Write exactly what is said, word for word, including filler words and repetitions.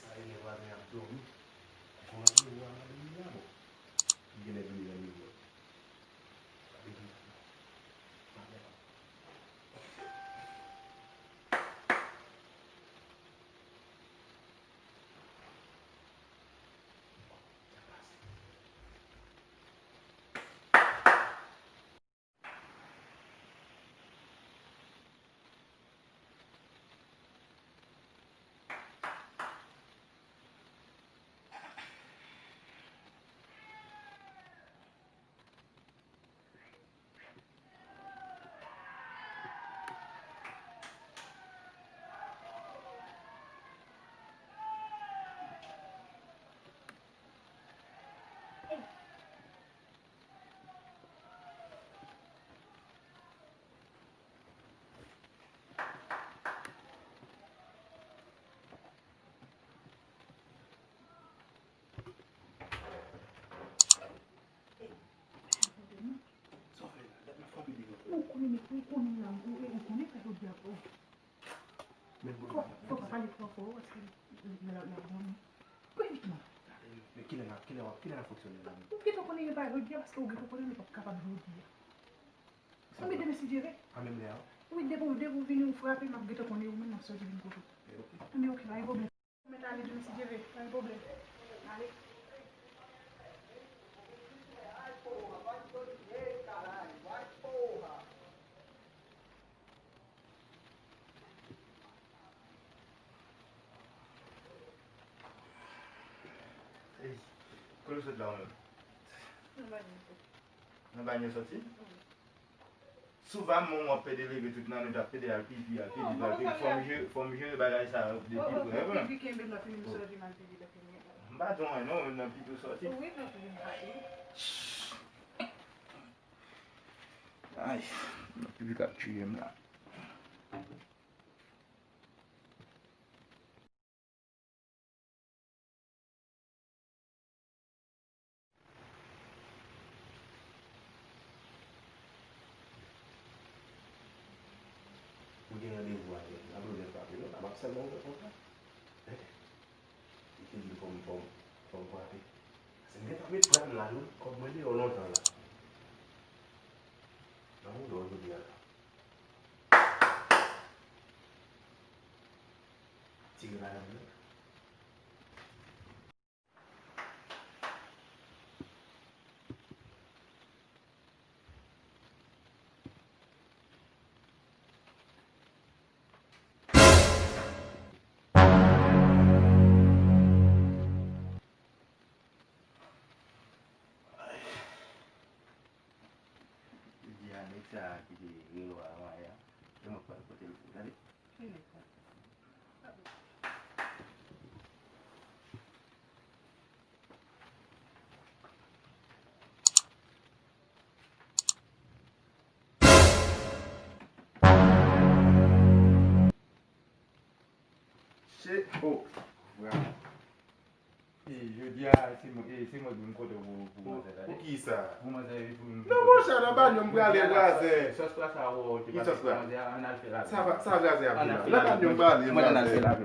Sa e lè vwazen ap dòmi. Gon randevou a madanm li la, bon. Li genlè vini randevou a. Sa vle di, madanm. Sa w fè la? Dat m ap frape devan. Ou konnen, ou konnen la, ou, ou konnen sa jodi a, oh. Men bon, fò, fò pa pale twò fò, paske l, l, l ap dòmi. Pran vit non. Men kilè n ap, kilè w ap, kilè n ap fonksyone la menm? Ou gentan konnen men pa jodi a, paske ou gentan konnen nou p ap kapab jodi a. Anben demen si Dye vle. A menm lè a? Wi, depi w, depi w vini ou frape, m ap gentan konnen ou menm m ap soti vin kote w. Men ok. Anben ok, pa gen pwoblèm. Mèt ale demen si Dye vle, pa gen pwoblèm. Ale. Ey, kote w sot la ou menm? Nan banyo soti. Nan banyo soti? Wi. Souvan mwen w ap pede leve tout nan nwit, ap pede al pipi, al pipi, al pipi. Fò m jere, fò m jere bagay sa yo de pi pre, wi. Pipi kenbe m la, fini m soti, m al pipi la, fini. M pa di w anyen non, menm nan pipi w soti. Wi, nan pipi m soti. Ay, nan pipi k ap tiye m la. Ou gen randevou avè m, n ap leve frape non, n ap sèlman ouvè pòt la. Tande. Li te di m fò m, fò m, fò m frape. Paske m gentan met pran m la wi, kòb mwen deyò lontan la. Nan woulò jodi a la. Tire ladan m nan. Jodi a nèg sa a ki te rele w a anvan yè a, se mwen k pral pote l pou ou, tande? Ki nèg sa? Se, oh, vrèman. E jodi a, se mwen, e se mwen ki vin kote w pou, pou manzè la. Pou ki sa? Pou manzè, wi, pou nou. Non, monchè, nan banyo, m prale vwazen. Sòs pwa sa, wè, w te pase pou manzè a, ann al fè lavi. Sa va, sa vwazen ap di la. Nan banyo, m prale vwazen. Mwen, ann al fè lavi.